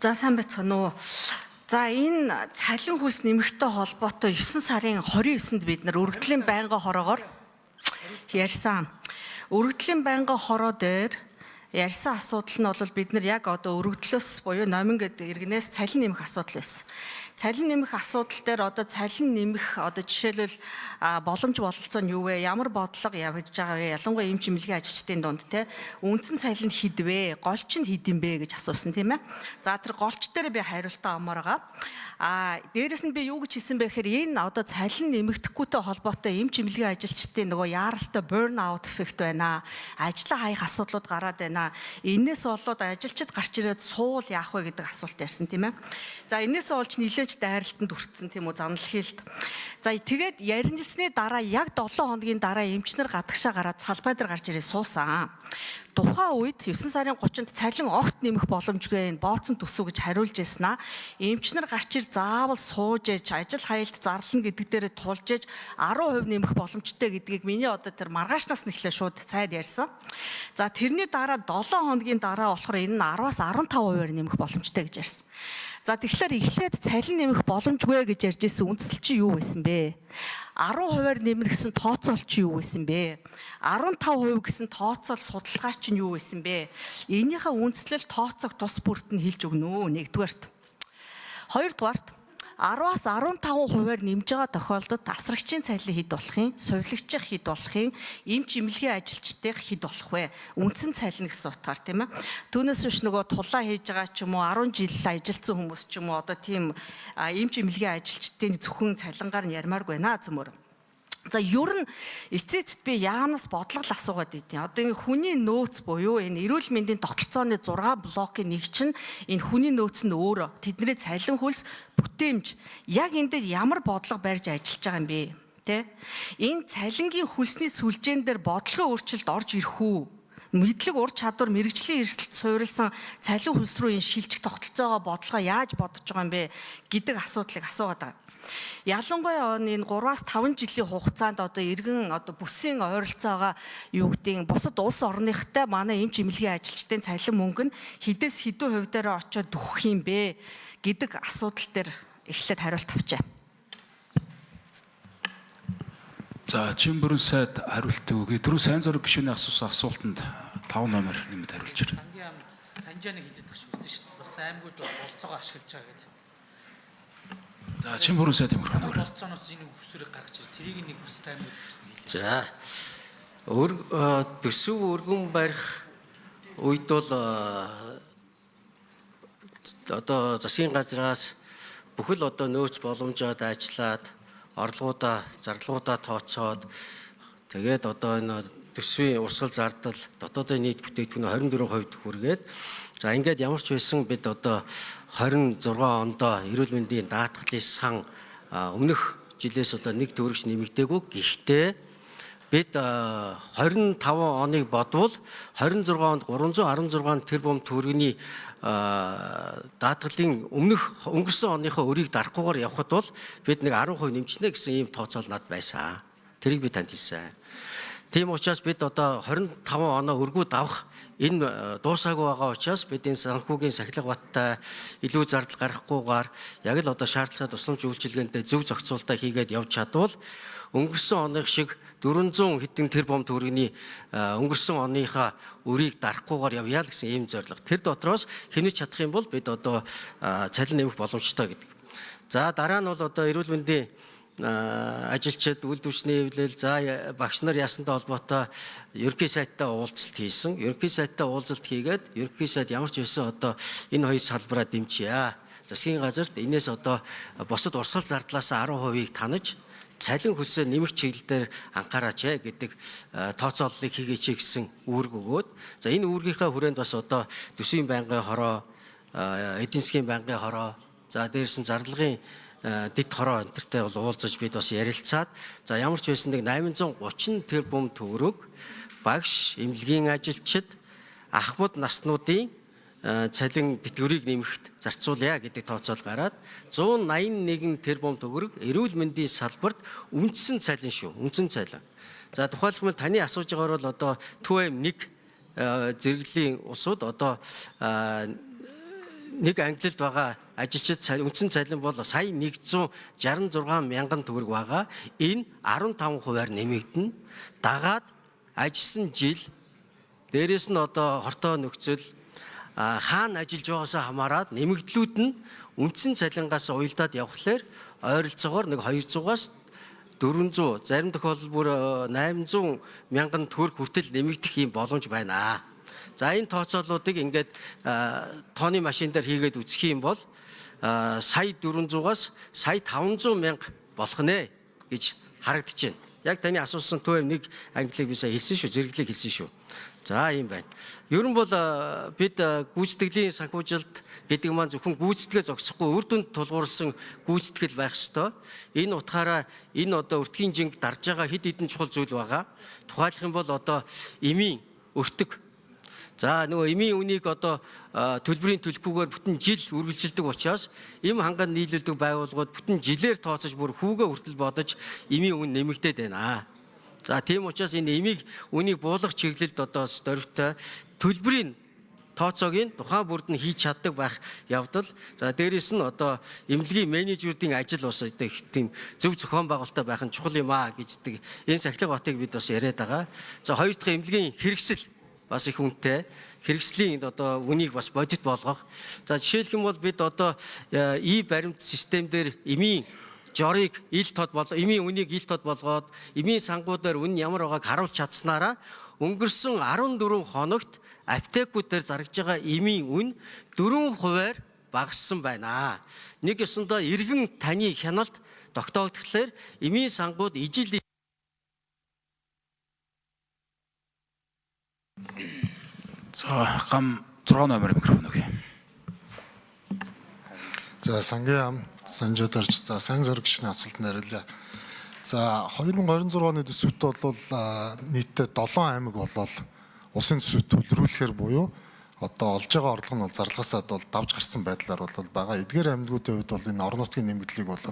За, сайн байцгаана уу. За, энэ цалин хөлс нэмэгтэй холбоотой 9 сарын 29-нд бид нар өргөдлийн байнгын хороогоор ярьсан. Өргөдлийн байнгын хороо дээр ярьсан асуудал нь бол бид нар яг одоо өргөдлөөс буюу номин гэдэг иргэнээс цалин нэмэх асуудал байсан. Цалин нэмэх асуудал дээр одоо цалин нэмэх одоо жишээлбэл боломж бололцоо нь юу вэ? Ямар бодлого явж байгаа вэ? Ялангуяа эмч эмнэлгийн ажилчдын дунд те үндсэн цалин хэд вэ? Голч нь хэд юм бэ гэж асуусан, тийм ээ. За, тэр голч дээр би хариултаа авмаар байгаа. А дээрэс нь би юу гэж хэлсэн бэ гэхээр энэ одоо цалин нэмэгдэхгүйтэй холбоотой эмч эмнэлгийн ажилчдын нөгөө яаралтай burn out effect байна. Ажлаа хаях асуудлууд гараад байна. Энээс болоод ажилчид гарч ирээд суул яах вэ гэдэг асуулт ярьсан, тийм ээ. За, энээс болж нилээж дайралтанд өртсөн, тийм үү, занал хийлд. За, тэгээд ярилцсны дараа яг 7 хоногийн дараа эмчнэр гадагшаа гараад салбай дээр гарч ирээ суусан. Тухайн үед 9 сарын 30-нд цалин огт нэмэх боломжгүй, энэ бооцсон төсөв гэж хариулж байсан аа. Эмчнэр гарч ир заавал сууж ээж ажил хаялт зарлана гэдэг дээр тулж ээж 10% нэмэх боломжтой гэдгийг миний одоо тэр маргаашнаас нэхлээ шууд сайд ярьсан. За, тэрний дараа 7 хоногийн дараа болохоор энэ нь 10-аас 15%-аар нэмэх боломжтой гэж ярьсан. За, тэгэхээр эхлээд цалин нэмэх боломжгүй гэж ярьж ирсэн үндсэл чи юу байсан бэ? 10%-аар нэмнэ гэсэн тооцоол чи юу байсан бэ? 15% гэсэн тооцоол судалгаа чинь юу байсан бэ? Энийхээ үндслэл тооцоог тус бүрт нь хэлж өгнө үү? Нэгдүгээрт. Хоёрдугаарт, 10-аас 15%-аар нэмж байгаа тохиолдолд асрагчийн цалин хэд болох юм, сувилагчийн хэд болох юм, эмч эмнэлгийн ажилчдын хэд болох вэ? Үндсэн цалин гэсэн утгаар, тийм ээ. Түүнээс биш нөгөө тулаа хийж байгаа ч юм уу, 10 жил ажилласан хүмүүс ч юм уу, одоо тийм эмч эмнэлгийн ажилчдын зөвхөн цалингаар нь ярмааргүй байна цөмөр. За, ер нь эцээ эцэд би яамнаас бодлого л асуугаад идэв. Одоо энэ хүний нөөц буюу энэ эрүүл мэндийн тогтолцооны 6 блокийн нэг чинь энэ хүний нөөц нь өөрөө тэдний цалин хөлс бүтээмж яг энэ дээр ямар бодлого барьж ажиллаж байгаа юм бэ? Тэ? Энэ цалингийн хөлсний сүлжээн дээр бодлогын өөрчлөлт орж ирэх үү? Мэдлэг, ур чадвар, мэргэжлийн эрсдэлд суурилсан цалин хөлс рүү энэ шилжих тогтолцоогоо бодлогоо яаж бодож байгаа юм бэ гэдэг асуудлыг асуугаад байгаа. Ялангуяа энэ 3-аас 5 жилийн хугацаанд одоо иргэн одоо бүсийн ойролцоогоо юу гэдгийг бусад улс орныхтай манай эмч эмнэлгийн ажилчдын цалин мөнгө нь хэдээс хэдэн хувь дээр очиод дөхөх юм бэ гэдэг асуудал дээр эхлээд хариулт авчаа. За, Чимбүрэн сайд хариултыг өгье. Түрүү сайн зураг гишүүний асуусан асуултанд 5 номер нэмэд хариулж байна. Сангийн яам Санжааныг хилээд багш үзсэн шүү дээ. Бас аймагуд бол болцоогоо ашиглаж байгаа гэдэг. За, Чимбүрэн сайд микрофон өгөөрэй. Болцооноос энэ өсвөрийг гаргаж ирээ. Тэрийг нэг бусад аймагуд бас нэг хэлээ. За, төсөв өргөн барих үед бол одоо засгийн газраас бүхэл одоо нөөц боломжоод ажиллаад, орлогоудаа зарлуудаа тооцоод, тэгээд одоо энэ төсвийн урсгал зардал дотоодын нийт бүтээгдэхүүн 24% хүргээд, за, ингээд ямар ч байсан бид одоо 26 ондоо эрүүл мэндийн даатгалын сан өмнөх жилээс одоо нэг төгрөгч нэмэгдээгүй. Гэхдээ бид 25 оныг бодвол 26 онд 316 тэрбум төгрөгийн даатгалын өмнөх өнгөрсөн оныхоо өрийг дарахгүйгээр явхад бол бид нэг 10% нэмчихнэ гэсэн ийм тооцоол над байсан. Тэрийг би танд хэлсэн. Тийм учраас бид одоо 25 оноо өргүүд авах энэ дуусаагүй байгаа учраас бид энэ санхүүгийн сахилга баттай илүү зардал гаргахгүйгээр яг л одоо шаардлагатай тусламж үйлчилгээндээ зөв зохицуултаа хийгээд явж чадвал өнгөрсөн оных шиг 400 хэдэн тэрбум төгрөгийн өнгөрсөн оныхаа өрийг дарахгүйгээр явъя л гэсэн ийм зорилго. Тэр дотроос хэмнэж чадах юм бол бид одоо цалин нэмэх боломжтой гэдэг. За, дараа нь бол одоо эрүүл мэндийн ажилчид, үйл түвшний хэвлэл, за, багш нар ясантай холбоотой ерөнхий сайттай уулзалт хийсэн. Ерөнхий сайттай уулзалт хийгээд ерөнхий сайд ямар ч байсан одоо энэ хоёр салбараа дэмжийа. Засгийн газарт энэс одоо бусад урсгал зардлаас 10%-ийг танаж цалин хөлсөө нэмэх чиглэл дээр анхаараач гэдэг тооцооллыг хийгээч гэсэн үүрэг өгөөд, за, энэ үүргийнхээ хүрээнд бас одоо төсвийн байнгын хороо, эдийн засгийн байнгын хороо, за, дээрс нь зарлагын дэд хороо энтертэй бол уулзаж бид бас ярилцаад, за, ямар ч байсан нэг 830 тэрбум төгрөг багш, эмнэлгийн ажилчид, ахмад наснуудын цалин тэтгэврийг нэмэхэд зарцуулъя гэдэг тооцоол гараад 181 тэрбум төгрөг эрүүл мэндийн салбарт үндсэн цалин шүү. Үндсэн цалин. За, тухайлбал бол таны асууж байгаагаар бол одоо 2M1 зэрэглэлийн улсууд одоо нэг ангилалд байгаа ажилчид үндсэн цалин бол сая 166 мянган төгрөг байгаа. Энэ 15%-аар нэмэгдэнэ. Дагаад ажилласан жил дээрэс нь одоо хортой нөхцөл хаана ажиллаж байгаасаа хамаарат нэмэгдлүүд нь үндсэн цалингаас уялдаад явхлаар ойролцоогоор нэг 200-аас 400, зарим тохиолдолд бүр 800 мянган төгрөг хүртэл нэмэгдэх юм боломж байна. За энэ тооцоолуудыг ингээд тооны машин дээр хийгээд үзэх юм бол сая 400-аас сая 500 мянга болох нэ гэж харагдаж байна. Яг таны асуусан төв нэг ангилыг би сая хэлсэн шүү, зэрэглийг хэлсэн шүү. За ийм байна. Ер нь бол бид гүйцэтгэлийн санхүүжилт гэдэг маань зөвхөн гүйцэтгээ зогсохгүй үр дүнд тулгуурласан гүйцэтгэл байх ёстой. Энэ утгаараа энэ одоо өртгийн жинг дарж байгаа хэд хэдэн чухал зүйл байгаа. Тухайлах юм бол одоо эмийн өртөг. За нөгөө эмийн үнийг одоо төлбөрийн төлөхгүйгээр бүтэн жил үргэлжилдэг учраас эм ханган нийлүүлдэг байгууллагууд бүтэн жилээр тооцож бүр хүүгээ хүртэл бодож эмийн үн нэмэгдээд байна. За тийм учраас энэ эмийг үнийг буулгах чиглэлд одоо дөрвтэй төлбөрийн тооцоог нь тухайн бүрд нь хийж чаддаг байх явдал. За дээрэс нь одоо эмнэлгийн менежерүүдийн ажил бас одоо их тийм зөв зохион байгуулалттай байх нь чухал юм аа гэждэг. Энэ сахилга батыг бид бас яриад байгаа. За хоёр дахь эмнэлгийн хэрэгсэл бас их үнэтэй. Хэрэгслийн одоо үнийг бас бодит болгох. За жишээлх юм бол бид одоо и баримт систем дээр эмийн жорыг ил тод бол эмийн үнийг ил тод болгоод эмийн сангуудаар үн ямар байгааг харуулж чадсанараа өнгөрсөн 14 хоногт аптекүүдээр зарагдж байгаа эмийн үн 4%-аар багассан байна. Нэг ёсондоо иргэн таны хяналт тогтоогдохлоор эмийн сангууд ижил. За гам 6 номер микрофон өгье. За сангийн яам санжаад орж за сайн зориг гишний асуултанд хариулъя. За 2026 оны төсөвт бол нийтдээ 7 аймаг болол улсын төсөвт төлрүүлэхээр буюу одоо олж байгаа орлого нь бол зарлахаасаа бол давж гарсан байдлаар бол байгаа. Эдгээр аймагуудын хувьд бол энэ орон нутгийн нэмэгдлийг бол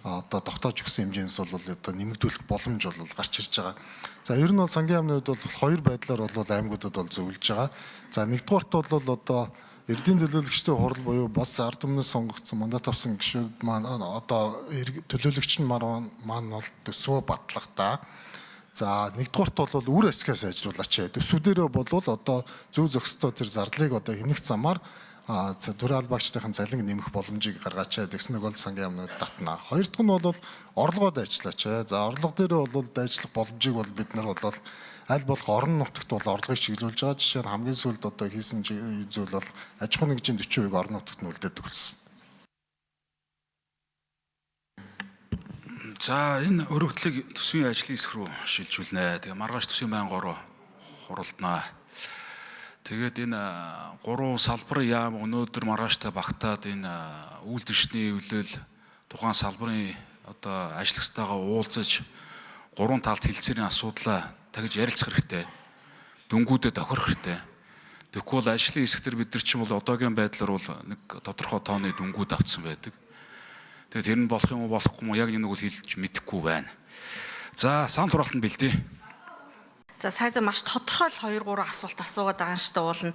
одоо тогтоож өгсөн хэмжээнээс бол одоо нэмэгдүүлэх боломж бол гарч ирж байгаа. За ер нь бол сангийн яамны хувьд бол хоёр байдлаар бол аймагуудад бол зөвлөж байгаа. За нэгдүгээрт бол одоо эрдийн төлөөлөгчдийн хурал буюу бас ард түмнээс сонгогдсон мандат авсан гишүүд маань одоо төлөөлөгч нь маань бол төсвөө батлахдаа за нэгдүгээрт бол үр ашгаа сайжруулаач. Төсвүүдэрээ болвол одоо зөв зохистой тэр зардлыг одоо хэмнэх замаар төрийн албаагчдын цалинг нэмэх боломжийг гаргаач. Тэгсэн нэг бол сангийн яамнууд татна. Хоёр дахь нь бол орлогоо дайчлаач. За орлого дээрээ бол дайчлах боломжийг бол бид нар бол аль болох орон нутагт бол орлогыг чиглүүлж байгаа. Жишээ нь хамгийн сүүлд одоо хийсэн зүйл бол аж ахуйн нэгжийн 40% орон нутагт нь үлдээд өгсөн. За энэ өргөдлийг төсвийн ажлын хэсэг рүү шилжүүлнэ. Тэгээ маргааш төсвийн байнга ороо хуралдана. Тэгээд энэ гурван салбарын яам өнөөдөр маргааштай багтаад энэ үйлдвэрчний эвлэл тухайн салбарын одоо ажиллагчтайгаа уулзаж гурван талд хэлцээрийн асуудлаа тагж ярилцах хэрэгтэй. Дүнгүүдээ тохирох хэрэгтэй. Тэгэхгүй бол ажлын хэсэг дээр бид нар чинь бол одоогийн байдлаар бол нэг тодорхой тооны дүнгүүд авцсан байдаг. Тэгээд тэр нь болох юм уу болохгүй юм уу яг энэ нэг бол хэлж мэдэхгүй байна. За сан хураалтанд бэлдээ. За сайдан маш тодорхой л 2 3 асуулт асуугаад байгаа юм шүү дээ уулна.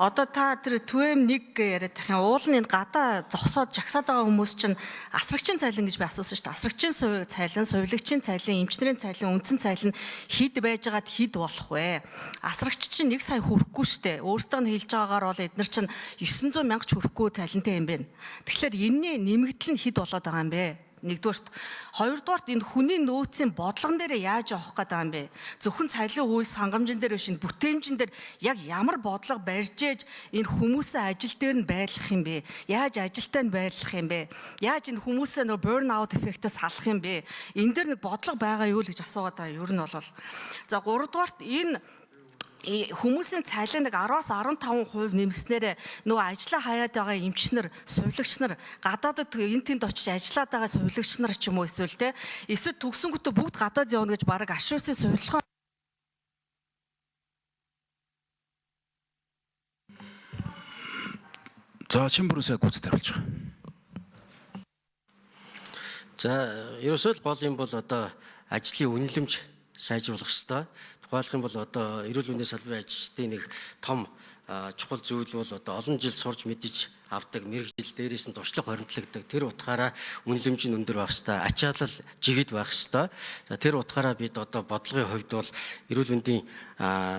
Одоо та тэр түэм 1 гэж яриад тах юм. Уул нь энэ гадаа зогсоод жагсаад байгаа хүмүүс чинь асрагчийн цалин гэж би асуусан шүү дээ. Асрагчийн цалин, сувилагчийн цалин, эмчнэрийн цалин, үндсэн цалин хэд байжгаад хэд болох вэ? Асрагч чинь 1 сая хүрэхгүй шүү дээ. Өөртөө нь хэлж байгаагаар бол эднэр чинь 900 мянга ч хүрэхгүй цалинтай юм байна. Тэгэхээр энэний нэмэгдэл нь хэд болоод байгаа юм бэ? Нэгдүгээрт, хоёрдугаарт энэ хүний нөөцийн бодлогон дээр яаж явах гээд байгаа юм бэ? Зөвхөн цалин хууль сангамжин дээр биш, энэ бүтээмжин дээр яг ямар бодлого барьж ээж энэ хүмүүсээ ажил дээр нь байрлах юм бэ? Яаж ажилтаа нь байрлах юм бэ? Яаж энэ хүмүүсээ нөө burn out эффектээс салах юм бэ? Энэ дээр нэг бодлого байгаа юу л гэж асуугаад байгаа ер нь бол. За гуравдугаарт энэ хүмүүсийн цалин нэг 10-аас 15% нэмснээр нөгөө ажлаа хаяад байгаа эмчнэр, сувилагч нар, гадаадд энэ тэнд очиж ажиллаад байгаа сувилагч нар ч юм уу эсвэл те эсвэл төгсөнгөтөө бүгд гадаад явна гэж бараг ашуусын сувилахаа. За Чинбүрэн сайд гүйцэд хариулж байгаа. За ерөөсөө л гол юм бол одоо ажлын үнэлэмж сайжруулах ёстой. Тухайлах юм бол одоо эрүүл мэндийн салбарын ажилчдын нэг том чухал зүйл бол одоо олон жил сурж мэдэж авдаг мэргэжил дээрээс нь туршлага хоригдлагдаг. Тэр утгаараа үнэлэмж нь өндөр байх ёстой, ачаалал жигд байх ёстой. За тэр утгаараа бид одоо бодлогын хувьд бол эрүүл мэндийн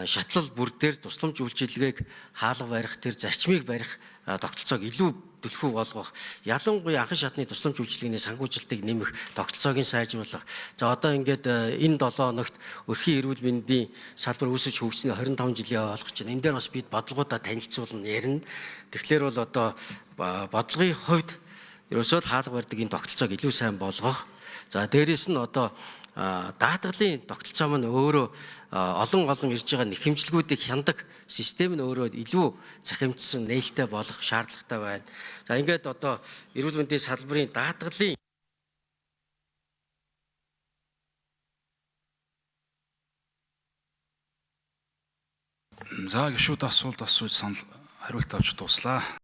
шатлал бүр дээр тусламж үйлчилгээг хаалга барих, тэр зарчмыг барих тогтолцоог илүү түлхүү болгох, ялангуяа анхан шатны тусламж үйлчилгээний санхүүжилтийг нэмэх, тогтолцоог нь сайжруулах. За одоо ингээд энэ 7 хоногт өрхийн эрүүл мэндийн салбар үүсэж хөгжсөний 25 жилийн ойлгож байна. Энэ дээр бас бид бодлогоудаа танилцуулна, ярина. Тэгэхээр бол одоо бодлогын хувьд ерөөсөө л хаалга барьдаг энэ тогтолцоог илүү сайн болгох. За дээрээс нь одоо даатгалын тогтолцоо маань өөрөө олон олон ирж байгаа нэхэмжлгүүдийг хяндаг систем нь өөрөө илүү цахимжсан нээлттэй болох шаардлагатай байна. За ингээд одоо эрүүл мэндийн салбарын даатгалын За гишүүд асуулт асууж санал хариулт авч дуслаа.